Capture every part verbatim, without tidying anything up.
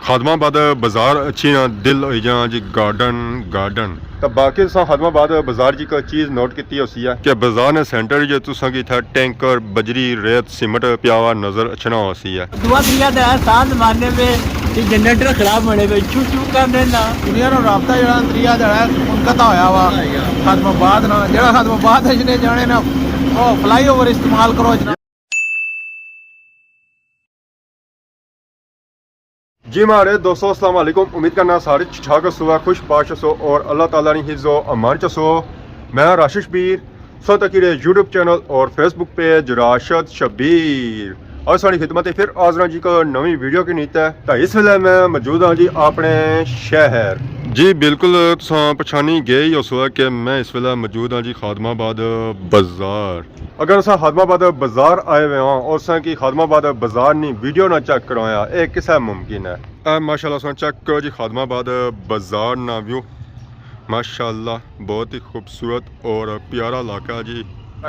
خادم آباد بازار اچھی نا دل ہوئی جانا جی گارڈن، گارڈن۔ تے باقی تساں خادم آباد بازار جی کوئی چیز نوٹ کیتی ہوسی ہے کہ بازار نے سینٹر جو تساں کی اتھا ٹینکر، بجری، ریت، سیمنٹ پیا ہوا نظر اچھنا ہوسی ہے۔ دعا دریا دا ہے، سال زمانے میں یہ جنریٹر خراب ہونے پہ چھو چھو کر دینا۔ دنیا نو رابطہ جڑا دریا دا ہے، منقطع ہویا وا۔ خادم آباد نا، جڑا خادم آباد ہے، جنے جانے نا، او فلائی اوور استعمال کرو جناب۔ جی ماڑے دوستو، السلام علیکم۔ امید کرنا سارے ٹھیک ٹھاک ہسو، خوش باش ہسو اور اللہ تعالیٰ نی حفظ و امان چ ہسو۔ میں راشد شبیر، سو تکی رہے یوٹیوب چینل اور فیس بک پیج راشد شبیر۔ اور ساری خدمت پھر حاضر ہاں جی کو نوی ویڈیو کی نیت ہے۔ تو اس ویلے میں موجود ہاں جی اپنے شہر۔ جی بالکل، تساں پچھانی گئے ہی ہسو کہ میں اس ویلے موجود ہاں جی خادم آباد بازار۔ اگر اساں خادم آباد بازار آئے ہوئے ہاں اور اساں کی خادم آباد بازار نی ویڈیو نہ چیک کرایا، اے کسے ممکن ہے؟ اے ماشاءاللہ اساں چیک کرو جی خادم آباد بازار نا ویو، ماشاءاللہ بہت ہی خوبصورت اور پیارا علاقہ ہے جی۔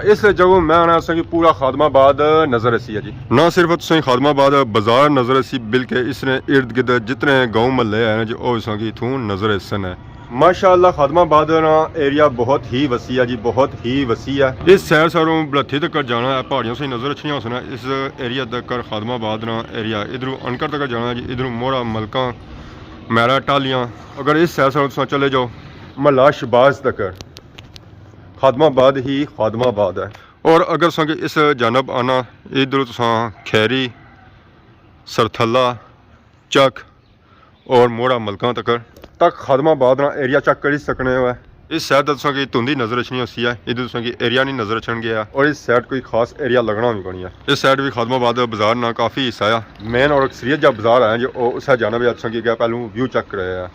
اس جگہ میں آنا اساں کی پورا خادم آباد نظر اسی ہے جی۔ نہ صرف تساں کی خادم آباد بازار نظر اسی بلکہ اس نے ارد گرد جتنے گاؤں محلے ہیں نا جی، او اساں کی اتھوں نظر اسن ہے۔ ماشاءاللہ خادم آباد نا ایریا بہت ہی وسیع ہے جی، بہت ہی وسیع ہے۔ اس سیر ساروں بلتھی تک جانا ہے، پہاڑیاں سے نظر اچھنیاں ہوسن۔ اس ایریا تک خادم آباد نا ایریا، ادھروں انکر تک جانا ہے جی، ادھروں مورا ملکاں، میرا ٹالیاں۔ اگر اس سیر ساروں تساں چلے جاؤ محلہ شباز تک، خادم آباد ہی خادم آباد ہے۔ اور اگر تساں کی اس جانب آنا، ادھروں تساں کھیری، سرتھلا، چک اور موڑا ملکاں تک، تک خادم آباد نا ایریا چیک کری سکنے ہو۔ اس سائیڈ تے تساں کی دھندی نظر اچھنی ہوسی ہے، ادھر تساں کی ایریا نہیں نظر اچھن گیا، اور اس سائیڈ کوئی خاص ایریا لگنا بھی کونی ہے۔ اس سائیڈ بھی خادم آباد بازار نا کافی حصہ ہے، مین اور اکثریت جا بازار ہے جو او اسے جانا بھی تساں کی اگے پہلو ویو چیک کرے ہے۔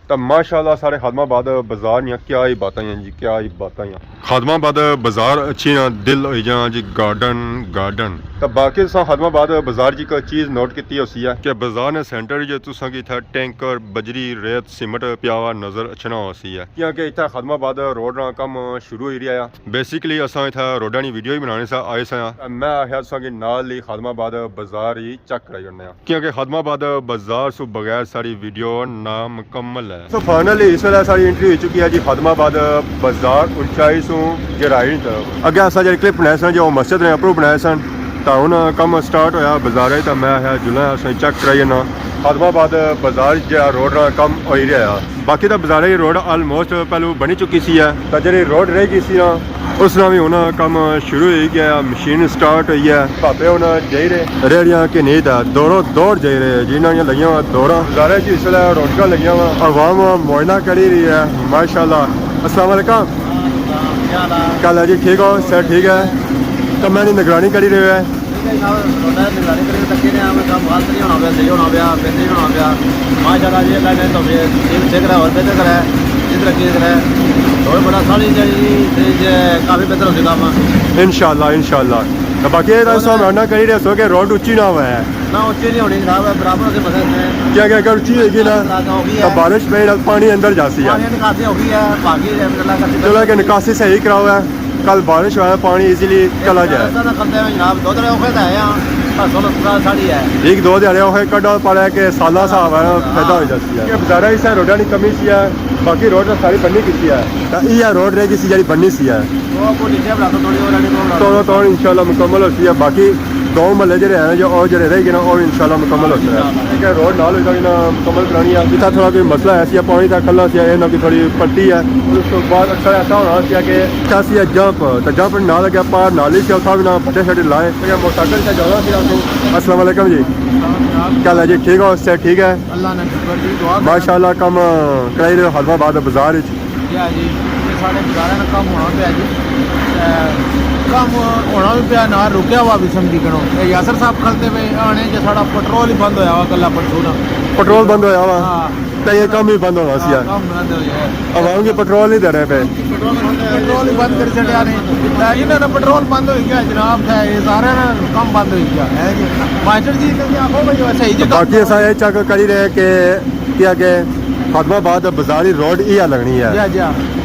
تے ماشاءاللہ سارے خادم آباد بازار نیاں کیا ہی باتاں ہیں جی، کیا ہی باتاں ہیں۔ خادم آباد بازار اچھی نا دل ہوئی جانا جی گارڈن، گارڈن۔ تے باقی تساں خادم آباد بازار جی کوئی چیز نوٹ کیتی ہوسی ہے کہ بازار نے سینٹر جو تساں کی اتھا ٹینکر، بجری، ریت، سیمنٹ پیا ہوا نظر اچھنا ہوسی ہے، کیونکہ اتھا خادم آباد روڈ نا کم شروع ہوئی رہیا ہے۔ بیسیکلی اساں اتھا روڈاں نی ویڈیو ہی بنانے سا آئے سا، میں آخیا تساں کی نال ہی خادم آباد بازار ہی چیک کرائی اوڑنے آں۔ کیونکہ خادم آباد بازار سوں بغیر ساری ویڈیو نامکمل ہے۔ سو فائنلی اس ویلے ساری انٹری ہوئی چکی ہے جی خادم آباد بازار اونچائی سوں گہرائی نی طرف۔ اگے اساں جیہڑے کلپ بنائے سن جو مسجد نے اپروں بنائے سن، تاں ہن کم سٹارٹ ہویا بازارے، تاں میں آخیا جلاں اساں چیک کرائی آناں خادم آباد بازار جیہڑا روڈ نا کم ہوئی رہیا۔ باقی تاں بازارے کی روڈ آلموسٹ پہلو بنی چکی سی ہے، تاں جیہڑی روڈ رہ گئی سی نا، اس نا وی ہن کم شروع ہوئی گیا، مشین سٹارٹ ہوئی ہے۔ پاپے ہن جائی رہے۔ ریڑیاں کے نہیں تھا، دوڑو دوڑ جائی رہے، جنہاں نے لگیاں ہوا دوڑاں۔ بازارے چ اس ویلے رونقاں لگیاں ہوا۔ عوام معائنہ کری رہی ہے، ماشاءاللہ۔ السلام علیکم۔ کیا حال ہے؟ کیا حال ہے جی، ٹھیک ہو؟ صحت ٹھیک ہے؟ کمے نی نگرانی کری رہے ہو؟ ٹھیک ہے جناب، روڈا نگرانی کری رہے، تکی نے ہمیں کم غلط نہیں ہونا پیا، صحیح ہونا پیا، بہترین ہونا پیا۔ ماشاءاللہ جی، اللہ نے توفیق نصیب سے کرے اور بہتر کرے، جس ترقی کرے۔ اور بڑا ساری جی، جی، کافی بہتر ہو سکا ہم۔ انشاءاللہ، انشاءاللہ۔ تو باقی یہ تو سامنا کری رہے سو کہ روڈ اچھی نہ ہوا ہے۔ نہ، اچھی نہیں ہونی جناب، برابر سے مدد ہے۔ کیا کہ اگر اچھی ہوگی نا، تو بارش پہ پانی اندر جاسی ہے۔ پانی نکاسی ہو گئی ہے، باقی اللہ کا شکر۔ چلو کہ نکاسی صحیح کراؤ ہے، کل بارش ہوا ہے، پانی ایزیلی چلا جائے۔ ایسا نہ کرتے ہیں جناب، دو دن اوکھے تو ہے ہاں، فصل اس طرح ساڑی ہے۔ ایک دو دیہاڑے اوکھے کڈو پڑے کہ سالہ صاحب ہے، پیدا ہو جاتی ہے۔ یہ بازارہ اس روڈا نی کمی سی ہے، باقی روڈ تو ساری بنی کیتی ہے۔ تو یہ روڈ رہ گئی سی جڑی بنی سی ہے۔ وہ آپ کو نیچے بنا دو، تھوڑی اور آگے کو بنا دو۔ توڑو توڑ انشاءاللہ مکمل ہوتی ہے، باقی دو محلے جڑے ہیں جو اور جڑے رہ گئے نا، اور انشاءاللہ مکمل ہوتے ہیں۔ کیونکہ روڈ نال ہوئی جانا مکمل کرانی ہے۔ جتھا تھوڑا کوئی مسئلہ ہے سی، پانی دا کھلا سی، یہ نہ کوئی تھوڑی پٹی ہے۔ اور اس کے بعد اکثر ایسا ہونا سی کہ کیا سی ہے جمپ، تو جمپ نال گیا پار نال ہی سی، اتھا بھی نہ پٹے شٹے لائے۔ کیونکہ موٹر سائیکل سے جانا سی آپ کو۔ السلام علیکم جی۔ کیا حال ہے جی؟ ٹھیک ہو؟ صحت ٹھیک ہے؟ اللہ نے شکر جی، دعا کریں۔ ماشاءاللہ، کم کرائی رہے ہو خادم آباد بازار وچ؟ جی ہاں جی، یہ سارے بازاراں نا کم ہونا پیا جی۔ تے کم ہونا بھی پیا، نہ رکیا ہوا بھی سمجھی کرو۔ تے یاسر صاحب کھلتے پے آنے جے ساڑا پٹرول ہی بند ہویا ہوا کلا پرسوں نا۔ پٹرول بند ہویا ہوا؟ ہاں۔ تے یہ کم ہی بند ہونا سی۔ ہاں، کم بند ہو گیا۔ عوام کی پٹرول نہیں دینے پے۔ پٹرول بند کر چھڈیا نے۔ تے انہاں نا پٹرول بند ہوئی گیا جناب، تے یہ سارے نا کم بند ہوئی گیا۔ ہے جی۔ ماسٹر جی، کدی آخو بھائی، صحیح جی کم باقی اساں یہ چیک کری رہے کہ کیا کہ خادم آباد بازاری روڈ ہی لگنی ہے۔ جی، جی۔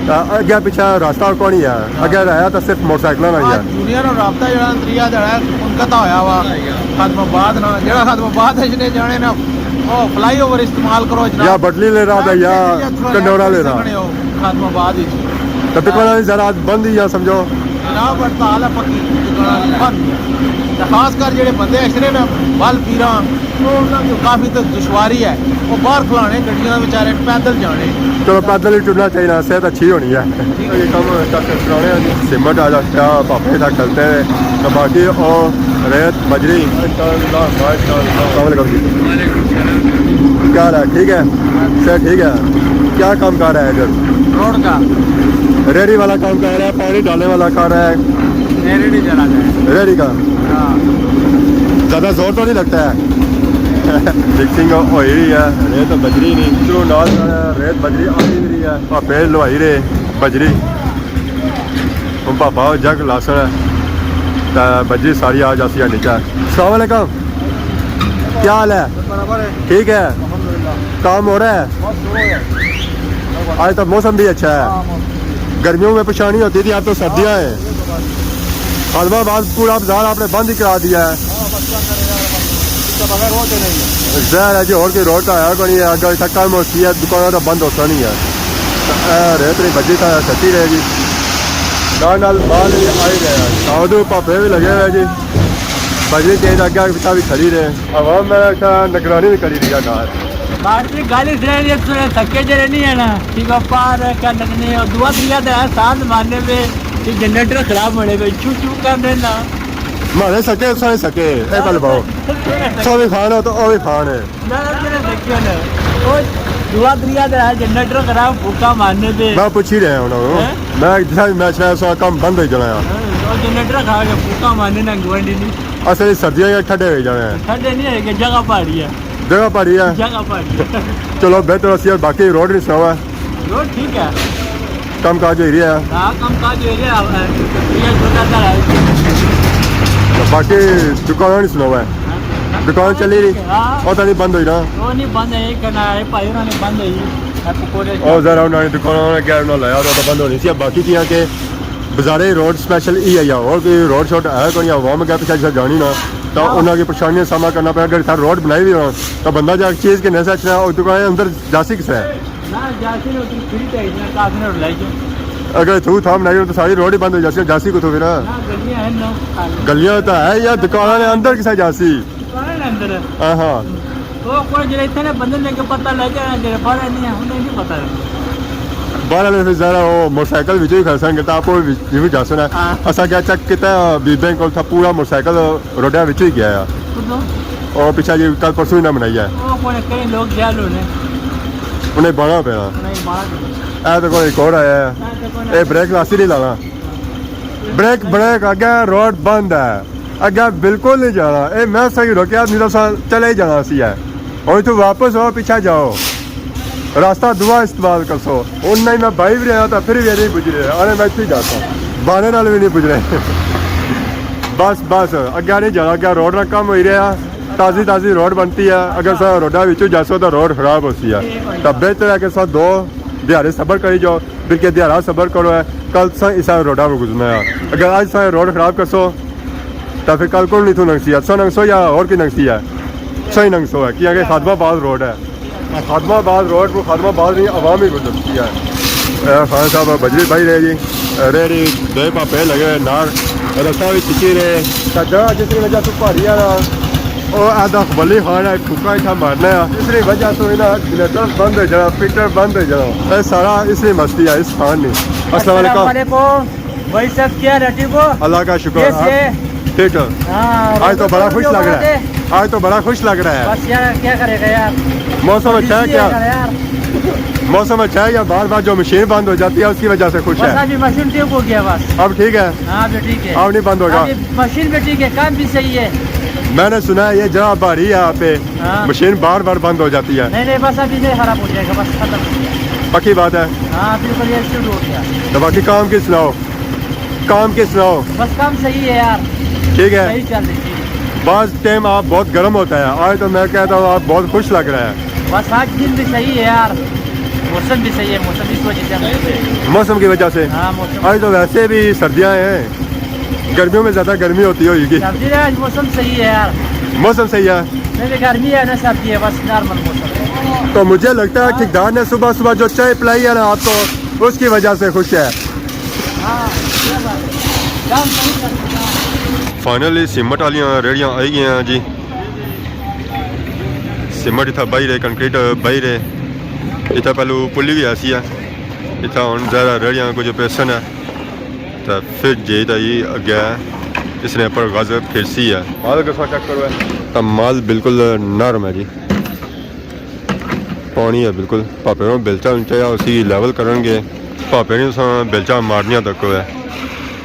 تے اگے پیچھے راستہ کونی ہے۔ ہاں۔ اگے رہیا تے صرف موٹر سائیکلاں نا ہی ہے۔ آج دنیا نا رابطہ جڑا دریا جڑا ہے، منقطع ہویا ہوا۔ خادم آباد نا، جڑا خادم آباد ہے، جنے جانے نا، او فلائی اوور استعمال کرو جناب۔ یا بٹلی لے رہا تھا یا کنڈورا لے رہا۔ خادم آباد وچ۔ تو دکاناں دی زراعت بند ہی یا سمجھو۔ جناب، ہڑتال ہے پکی، دکاناں بند۔ تے خاص کر جڑے بندے اشرے نے، بل پیراں، او انہاں کو کافی تے دشواری ہے۔ او باہر کھلانے گڈیاں بیچارے پیدل جانے۔ چلو، پیدل ہی ٹرنا چاہیے، صحت اچھی ہونی ہے۔ یہ کم چیک کرانے ہیں جی۔ سیمنٹ آ جاتا ہے، پاپے تک چلتے ہیں۔ تو باقی او ریت بجری۔ السلام علیکم جی۔ وعلیکم السلام۔ کیا حال ہے؟ ٹھیک ہے؟ صحت ٹھیک ہے؟ کیا کام کر رہا ہے ادھر؟ روڈ کا۔ ریڑھی والا کام کر رہا ہے، پانی ڈالنے والا کر رہا ہے؟ ریڑھی چلا رہا ہے۔ ریڑھی کا؟ ہاں۔ زیادہ زور تو نہیں لگتا ہے؟ مکسنگ ہوئی رہی ہے، ریت بجری نہیں۔ چلو نال ریت بجری آ ہی رہی ہے۔ پاپے لوائی رہے بجری۔ ہن پاپا جگ لاسن ہے۔ تے بجری ساری آ جاسی ہے نیچے۔ السلام علیکم۔ کیا حال ہے؟ برابر ہے۔ ٹھیک ہے؟ الحمدللہ۔ کام ہو رہا ہے؟ بس شروع ہے۔ آج تو موسم بھی اچھا ہے۔ ہاں، موسم۔ گرمیوں میں پریشانی ہوتی تھی، اب تو سردیاں ہیں۔ خادم آباد پورا بازار آپ نے بند ہی کرا دیا ہے۔ ہاں، بس کیا کرے یار، بس اس کے بغیر روڈ ہی نہیں ہے۔ ظاہر ہے جی، اور کوئی روڈ تو آیا کو نہیں ہے، اگر اتنا کم ہوتی ہے، دکانوں تو بند ہوتا نہیں ہے۔ اے ریت نہیں بجی تھا، سچی رہے جی۔ نال نال مال بھی آ ہی رہے ہیں، ساؤدو پاپے بھی لگے ہوئے جی۔ بجی تیز اگے پچھا بھی کھڑی رہے۔ عوام میں ایسا نگرانی بھی کری رہی ہے نال۔ بات بھی گل اس طرح ہے، تھوڑے تھکے جڑے نہیں ہے نا، ٹھیک ہے، پار کر لگنے، اور دعا دریا دے ساتھ مارنے پہ، یہ جنریٹر خراب ہونے پہ، چو چو کر دینا۔ مارے سکے، سوئے سکے، اے پل باؤ۔ سوئے کھانا تو اوے کھانے۔ نہ، نہ، تیرے دیکھیے نا۔ او دعا دریا دے ہے، جنریٹر خراب، پھوکا مارنے پہ۔ میں پوچھی رہا ہوں نا۔ ہیں؟ میں جسا بھی میچ رہا، سارا کام بند ہو جانا ہے۔ ہاں، او جنریٹر کھا کے پھوکا مارنے نا گوانڈی نہیں۔ اصل سردیاں یا ٹھڈے ہو جانے ہیں۔ ٹھڈے نہیں ہے کہ جگہ پہاڑی ہے۔ جگہ پہاڑی ہے۔ جگہ پہاڑی ہے۔ چلو، بہتر اسی اور باقی روڈ نہیں سناؤ ہے۔ روڈ ٹھیک ہے۔ کم کاج ہوئی رہیا ہے؟ ہاں، کم کاج ہوئی رہیا ہے۔ یہ چھوٹا سا ہے۔ باقی دکاناں نہیں سناؤ ہے؟ ہاں۔ دکان چلی رہی؟ ہاں۔ او تو نہیں بند ہوئی نا؟ او نہیں بند ہے، کنا ہے، بھائی انہوں نے بند ہوئی۔ ہے پکوڑے۔ او ذرا انہوں نے دکاناں نے کیا انہوں نے لایا، تو بند ہونی سی۔ باقی کیا کہ بازارے روڈ سپیشل ای ہے یا اور کوئی روڈ شوڈ ہے کوئی، عوام اگے پیچھے جسے جانی نا، تو ہاں۔ انہاں کی پریشانیاں سامنا کرنا پیا۔ اگر اتھا روڈ بنائی بھی ہو، تو بندہ جا چیز کے نہیں سچنا، اور دکان اندر جاسی کسے؟ نہ، جاسی نے اتنی فری تے اتنا کافی نے لے جو۔ اگر اتھو تھا بنائی ہو تو ساری روڈ ہی بند ہو جاسی، جاسی کتھوں پھر؟ نہ، گلیاں ہیں نا۔ گلیاں تو ہے یا دکاناں نے اندر کسے جاسی؟ دکاناں نے اندر۔ ہاں، ہاں۔ وہ کوئی جڑے اتنے بندے نے کہ پتہ لگ جانا، جڑے باہر نہیں ہے، انہیں نہیں پتہ لگنا۔ باہر والے پھر ذرا وہ موٹر سائیکل وچ ہی کھڑسن کہ آپ وچ بھی جاسن ہے۔ ہاں۔ اساں کیا چیک کیتا، بی بینک کول تھا پورا موٹر سائیکل روڈا وچ ہی گیا ہے۔ کدوں؟ اور پیچھے جی کل پرسوں ہی نہ بنائی ہے۔ وہ کوئی کئی لوگ جہل ہونے۔ انہیں بانا پینا۔ انہیں بانا پینا۔ اے تو کوئی ایک اور آیا ہے۔ اے تو کوئی اے بریک لاسی نہیں لانا۔ بریک، بریک، اگے روڈ بند ہے۔ اگے بالکل نہیں جانا۔ اے میں صحیح روکیا، نہیں تو سا چلے ہی جانا سی ہے۔ اور اتھوں واپس آؤ، پیچھے جاؤ۔ راستہ دعا استعمال کرسو۔ ہن نہیں میں بھائی بھی رہا تھا، پھر بھی نہیں بج رہے۔ ارے میں اتھے ہی جاتا ہوں۔ بانے نال بھی نہیں بج رہے۔ بس، بس، اگے نہیں جانا، اگے روڈ نا کم ہوئی رہا۔ تازی، تازی روڈ بنتی ہے۔ اگر سا روڈا وچوں جاسو تو روڈ خراب ہو سی ہے۔ تو بہتر ہے کہ سا دو دیہاڑے صبر کری جاؤ۔ بلکہ دیہاڑا صبر کرو ہے، کل تساں اسا روڈا پر گزرنا ہے۔ اگر اج تساں روڈ خراب کرسو، تو پھر کل کون نہیں تو ننگسی ہے؟ تساں ننگسو یا اور کی ننگسی ہے؟ تساں ہی ننگسو ہے، کیونکہ خادم آباد روڈ ہے۔ خادم آباد روڈ کو خادم آباد نہیں، عوام ہی گزرتی ہے۔ اے خان صاحب بجری بھائی رہے جی، ریڑھی دے پاپے لگے ہوئے نار، رستہ بھی چکی رہے۔ سجا جس کی وجہ سے پہاڑی آ رہا۔ او ادا ولی خان ہے، پھوکا اتھا مارنا ہے۔ اس کی وجہ سے نا جنریٹر بند ہو جانا، فٹر بند ہو جانا۔ اے سارا اس کی مستی ہے، اس خان نے۔ السلام علیکم۔ السلام علیکم۔ بھائی صاحب، کیا حال ہے؟ ٹھیک ہو؟ اللہ کا شکر۔ کیسے؟ آپ ٹھیک ہو؟ ہاں، آج تو بڑا خوش لگ رہا ہے۔ آج تو بڑا خوش لگ رہا ہے۔ بس یار، کیا کرے گا یار؟ موسم اچھا ہے کیا؟ یار۔ موسم اچھا ہے یا بار بار جو مشین بند ہو جاتی ہے اس کی وجہ سے خوش ہے؟ بس ابھی مشین ٹھیک ہو گیا بس۔ اب ٹھیک ہے؟ ہاں، ابھی ٹھیک ہے۔ اب نہیں بند ہوگا؟ ابھی مشین بھی ٹھیک ہے، کام بھی صحیح ہے۔ میں نے سنا ہے یہ جگہ بھاری ہے یہاں پہ، ہاں۔ مشین بار بار بند ہو جاتی ہے۔ نہیں، نہیں، بس ابھی نہیں خراب ہو جائے گا، بس ختم ہو گیا۔ پکی بات ہے؟ ہاں، بالکل، یہ شروع ہو گیا۔ تو باقی کام کی سناؤ؟ کام کی سناؤ؟ بس کام صحیح ہے یار۔ ٹھیک ہے۔ صحیح چل رہی ہے۔ بعض ٹائم آپ بہت گرم ہوتا ہے، آج تو میں کہتا ہوں آپ بہت خوش لگ رہا ہے۔ بس آج دن بھی صحیح ہے یار، موسم بھی صحیح ہے، موسم اس وجہ سے ہم صحیح ہے۔ موسم کی وجہ سے؟ ہاں، موسم۔ آج تو ویسے بھی سردیاں ہیں، گرمیوں میں زیادہ گرمی ہوتی ہوگی۔ سردی ہے، آج موسم صحیح ہے یار۔ موسم صحیح ہے۔ نہیں، گرمی ہے نا، سردی ہے، بس نارمل موسم ہے۔ تو مجھے لگتا ہے ٹھیکیدار نے صبح صبح جو چائے پلائی ہے نا آپ کو، اس کی وجہ سے خوش ہے۔ ہاں، یہ بات ہے۔ جان صحیح کر۔ فائنلی سیمنٹ والیاں ریڑیاں آئی گئیاں جی۔ سیمنٹ اتھا باہر ہے، کنکریٹ باہر ہے۔ اتھا پہلو پلی بھی ایسی ہے۔ اتھا ہن ظاہر ہے ریڑیاں کچھ پیسن ہے۔ تے پھر جے تے اگے اس نے پر غاز پھرسی ہے۔ مال کسا چیک کرو ہے۔ تے مال بالکل نرم ہے جی۔ پانی ہے بالکل۔ پاپے نوں بیلچا اونچا ہے، اسی لیول کرن گے۔ پاپے نے اساں بیلچا مارنیاں تک ہے۔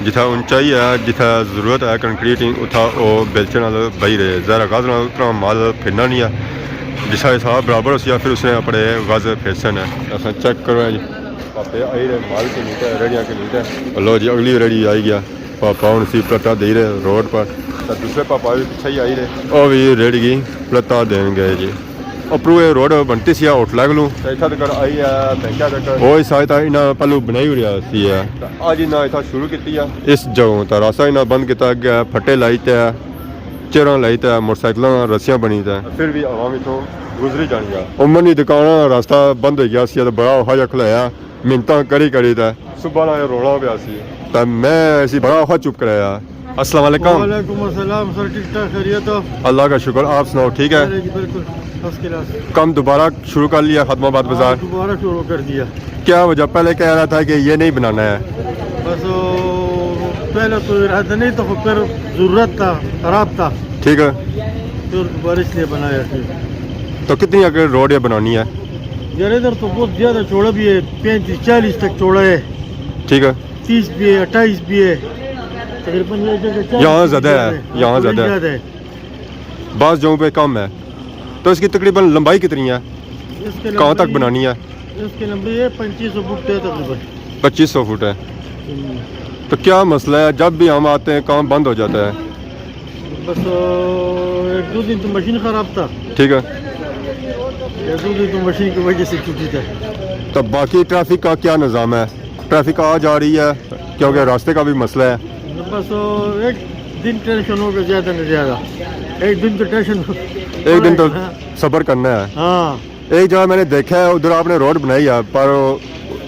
جتھا اونچائی ہے، جتھا ضرورت ہے کنکریٹ نی، اتھا او بیلچے نال بہی رہے۔ ظاہر ہے غاز نال اتنا مال پھرنا نہیں ہے۔ جسا حساب برابر ہوسی، پھر اس نے اپنے غاز پھرسن ہے۔ اساں چیک کرو ہے جی۔ پاپے آئی رہے، مال کے نیچے، ریڑیاں کے نیچے۔ لو جی، اگلی ریڑی آئی گیا۔ پاپا ہن اسی پلٹا دے رہے روڈ پر۔ تے دوسرے پاپا بھی پچھے ہی آئی رہے۔ او بھی ریڑی کی پلٹا دین گئے جی۔ اپروں اے روڈ بنتی سی ہوٹلاں کولوں۔ تے اتھا تک آئی ہے، بینکاں تک۔ او اس سائڈ تا انہاں پہلو بنائی ہوئی سی ہے۔ تے اج انہاں اتھا شروع کیتی ہے۔ اس جگہوں تا راستہ انہاں بند کیتا، اگے پھٹے لائی تے، چیراں لائی تے، موٹر سائیکلاں رسیاں بنی تے۔ پھر بھی عوام اتھوں گزری جانی ہے۔ عمر نی دکاناں راستہ بند ہوئی گیا سی تے بڑا اوکھا جیا کھلایا۔ منتاں کری کری تے۔ صبح نا اے رونا پیا سی۔ تے میں اسی بڑا اوکھا چپ کرایا۔ السلام علیکم۔ وعلیکم السلام سر، ٹھیک ٹھاک خیریت ہو؟ اللہ کا شکر، آپ سناؤ، ٹھیک ہے؟ ارے جی، بالکل فرسٹ کلاس۔ کم دوبارہ شروع کر لیا خادم آباد ہاں، بازار؟ دوبارہ شروع کر دیا۔ کیا وجہ؟ پہلے کہہ رہا تھا کہ یہ نہیں بنانا ہے۔ بس وہ پہلے تو ارادہ نہیں تھا، پھر ضرورت تھا، خراب تھا۔ ٹھیک ہے۔ پھر دوبارہ اس لیے بنایا پھر۔ تو کتنی اگر روڈ یہ بنانی ہے؟ یار، ادھر تو بہت زیادہ چوڑا بھی ہے، پینتیس چالیس تک چوڑا ہے۔ ٹھیک ہے۔ تیس بھی ہے، اٹھائیس بھی ہے۔ تقریباً یہ جگہ چالیس یہاں بھی زیادہ ہے، ہے، یہاں تھوڑی زیادہ ہے۔ زیادہ ہے۔ بعض جگہوں پہ کم ہے۔ تو اس کی تقریباً لمبائی کتنی ہے؟ اس کی کہاں تک لمبائی، بنانی ہے؟ اس کی لمبائی ہے پچیس سو فٹ ہے تقریباً۔ پچیس سو فٹ ہے۔ ہوں۔ تو کیا مسئلہ ہے، جب بھی ہم آتے ہیں کام بند ہو جاتا ہے؟ بس، آ، ایک دو دن تو مشین خراب تھا۔ ٹھیک ہے۔ ایک دو دن تو مشین کی وجہ سے چھٹی تھا۔ تو باقی ٹریفک کا کیا نظام ہے؟ ٹریفک آ جا رہی ہے؟ کیونکہ راستے کا بھی مسئلہ ہے۔ بس، آ، ایک دن ٹینشن ہوگا، زیادہ نہ زیادہ۔ ایک دن تو ٹینشن۔ ایک دن تو ہاں۔ صبر کرنا ہے۔ ہاں۔ ایک جگہ میں نے دیکھا ہے، ادھر آپ نے روڈ بنائی ہے، پر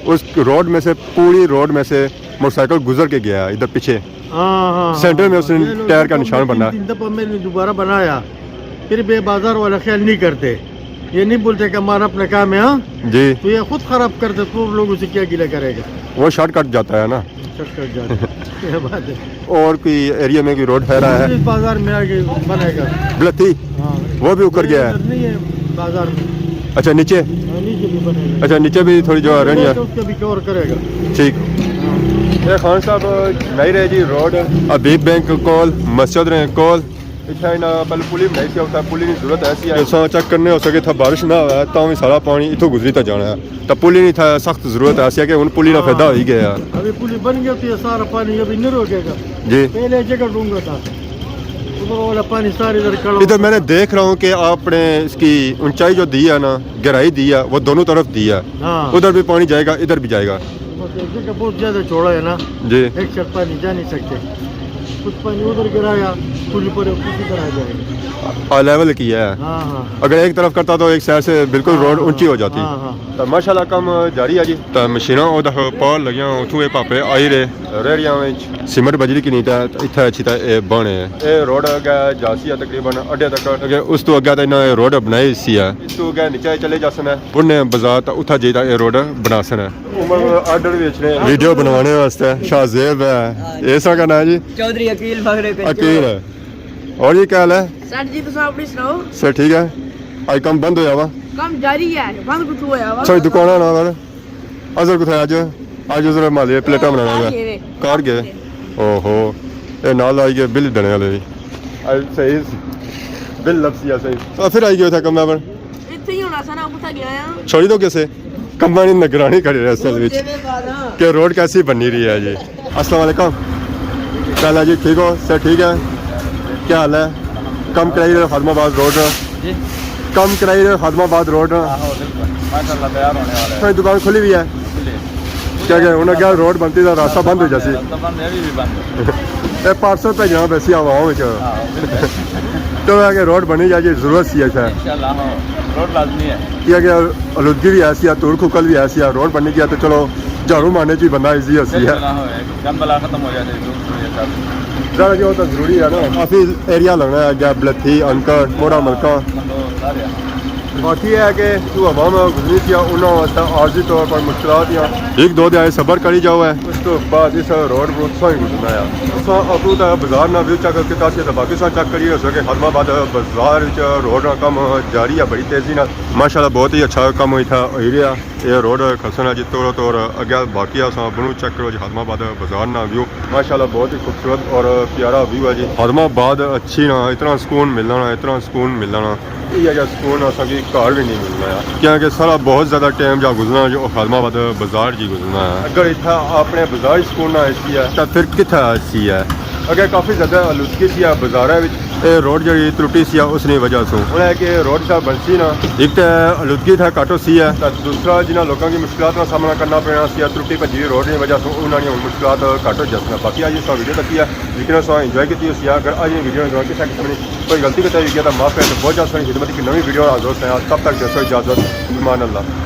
اس روڈ میں سے، پوری روڈ میں سے موٹر سائیکل گزر کے گیا ہے ادھر پیچھے۔ ہاں، ہاں، سینٹر میں اس نے یہ لوگ ٹائر کا نشان بنا۔ تین دفعہ میں نے دوبارہ بنایا، پھر بھی بازار والا خیال نہیں کرتے، یہ نہیں بولتے کہ ہمارا اپنا کام ہے، ہاں؟ جی۔ تو یہ خود خراب کرتے، تو لوگوں سے کیا گلہ کرے گا؟ وہ شارٹ کٹ جاتا ہے نا۔ شارٹ کٹ جاتا ہے۔ یہ بات ہے۔ اور کوئی ایریا میں کوئی روڈ پھیرا ہے؟ اس بازار میں آگے بنے گا۔ بلتی؟ ہاں۔ وہ بھی اکڑ گیا ہے؟ ادھر نہیں ہے بازار میں۔ اچھا، نیچے؟ ہاں، نیچے بھی بنے گا۔ اچھا، نیچے بھی تھوڑی جگہ رہنی ہے۔ اس کو بھی کور کرے گا۔ ٹھیک۔ ہاں۔ اے خان صاحب، بنائی رہے جی روڈ۔ حبیب بینک کول، مسجد نے کول۔ اتھا انہاں پہلے پلی بنائی سی، اتھا پلی نی ضرورت ہے سی۔ اساں چیک کرنے ہو سکے، اتھا بارش نہ ہوئے، تاں وی سارا پانی اتھوں گزری تے جانا ہے۔ تاں پلی نی اتھا سخت ضرورت ہے سی کہ ہن پلی نا ہاں۔ فائدہ ہوئی گیا ہے۔ ابھی پلی بن گئی تو یہ سارا پانی ابھی نہیں روکے گا۔ جی۔ پہلے جگہ ڈونگا تھا، ادھر والا پانی سارے ادھر کڑا ادھر میں نے دیکھ رہا ہوں کہ آپ نے اس کی اونچائی جو دی ہے نا، گہرائی دی ہے، وہ دونوں طرف دی ہے۔ ہاں۔ ادھر بھی پانی جائے گا، ادھر بھی جائے گا۔ بس یہ جگہ بہت زیادہ چوڑا ہے نا۔ جی۔ ایک ساتھ پانی جا نہیں سکتے۔ کچھ پانی ادھر گرایا، کچھ پر کسی طرح جائے گا۔ آ لیول کی ہے۔ ہاں، ہاں۔ اگر ایک طرف کرتا تو ایک سائیڈ سے بالکل ہاں، روڈ ہاں، اونچی ہو جاتی۔ ہاں، ہاں۔ تو ماشاءاللہ کم جاری ہے جی۔ تو مشیناں او دفعہ پار لگیاں، اتھوں اے پاپے آئی رہے۔ ریڑیاں وچ۔ سیمنٹ بجری کی نہیں تھا، اتھا اچھی تھا اے بنے۔ اے روڈ اگے جاسی ہے تقریباً اڈے تک۔ اگے اس تو اگے تے انہاں اے روڈ بنائی سی ہے۔ اس تو اگے نیچے چلے جاسن ہے۔ بڑھنے بازار تا اتھا جائی تا اے روڈ بناسن ہے۔ عمر آرڈر ویچنے۔ ویڈیو بنوانے واسطے شاہ زیب ہے۔ اے سا کا نام ہے جی؟ چودھری عقیل فخر ہے۔ عقیل ہے۔ اور یہ کیا حال ہے؟ سر جی، تساں اپنی سناؤ؟ سر ٹھیک ہے۔ آج کم بند ہویا وا؟ کم جاری ہے، بند کتھوں ہویا وا؟ ساری دکاناں نال۔ اظہر کتھے اج؟ اج اظہر مالے پلیٹاں بنانا ہے۔ گئے۔ کار گئے؟ اوہو۔ اے نال آئی گئے بل دینے والے بھی۔ اے صحیح۔ بل لبسی ہے صحیح۔ تو پھر آئی گئے اتھا کمے پر؟ اتھے ہی ہونا سا نا، کتھا گیا آں؟ چھوڑی دو کسے۔ کماں نی نگرانی کری رہے اصل وچ کہ روڈ کیسی بنی رہی ہے جی۔ السلام علیکم۔ کیا حال ہے جی؟ ٹھیک ہو؟ سر ٹھیک ہے؟ کیا حال ہے؟ کم کرائی رہے خادم آباد روڈ نا؟ جی۔ کم کرائی رہے خادم آباد روڈ نا؟ آہو، بالکل۔ ماشاءاللہ، تیار ہونے والا ہے۔ تھوڑی دکان کھلی ہوئی ہے؟ کھلی ہے۔ کیا کہ انہاں کیا روڈ بنتی تاں راستہ بند ہو جاسی۔ راستہ بند ہے، ابھی بھی بند ہے۔ اے پارسل بھیجنا پیسی عوام وچ۔ آہو، بالکل۔ تو ہے کہ روڈ بنی جائے جی، ضرورت سی ہے شاید۔ انشاءاللہ، ہاں، روڈ لازمی ہے۔ کیا کہ آلودگی بھی ایسی ہے، دھوڑ کھکل بھی ایسی ہے، روڈ بنی گیا تو چلو جھاڑو مارنے چ ہی بندہ ایزی ہوسی ہے۔ بالکل، ہاں، ہوئے، گند بلا ختم ہو جائے، دھوڑ ہو جائے سب۔ ذرا جو تو ضروری ہے نا، کافی ایریا لگنا ہے اگے، بلتھی، انکڑ، موڑا ملکا۔ ہاں، سارے۔ باقی ہے کہ تو عوام گزری تھی، انہاں واسطے عارضی طور پر مشکلات یا ایک دو دہاڑے صبر کری جاؤ ہے۔ اس تو بعد اس روڈ پر سوئی گزرنا ہے۔ اساں اپنوں تاں بازار نا ویو چیک کیتا سی، تے باقی ساں چیک کری رہے سو کہ خادم آباد بازار وچ روڈ نا کم جاری ہے بڑی تیزی نال۔ ماشاءاللہ بہت ہی اچھا کم ہوئی تھا، ہوئی رہیا۔ اے روڈ کھسن ہے جی توڑو توڑ اگے، باقی اساں بنو چیک کرو جی خادم آباد بازار نا ویو۔ ماشاءاللہ بہت ہی خوبصورت اور پیارا ویو ہے جی۔ خادم آباد اچھی نا، اتنا سکون ملنا نا، اتنا سکون ملنا نا۔ یہ جا سکون اساں کی گھر بھی نہیں ملنا ہے، کیونکہ سارا بہت زیادہ ٹائم جا گزرنا جو خادم آباد بازار جی گزرنا ہے۔ اگر اتھا اپنے بازار ہی سکون نہ ایسی ہے، تو پھر کتھا ایسی ہے؟ اگر کافی زیادہ آلودگی سی ہے بازاراں وچ، اے روڈ جڑی ترٹی سی ہے، اس نی وجہ سوں۔ ہن ہے کہ روڈ شاہ بنسی نا، ایک تے آلودگی تھا گھٹ ہوسی ہے، تے دوسرا جنہاں لوکاں کی مشکلات نا سامنا کرنا پینا سی، ترٹی بھجی روڈ نی وجہ سوں انہاں نی ہن مشکلات گھٹ ہو جاسن۔ باقی اج اس ویڈیو تک ہی ہے، یقیناً تساں انجوائے کیتی ہوسی ہے۔ اگر اج نی ویڈیو نال کسے قسم نی کوئی غلطی کوتاہی ہوئی گیا تو معاف کرے، تے بہت جلد تساں نی خدمت کی نویں ویڈیو نال حاضر ہوساں۔ تب تک دیسو اجازت، امان اللہ۔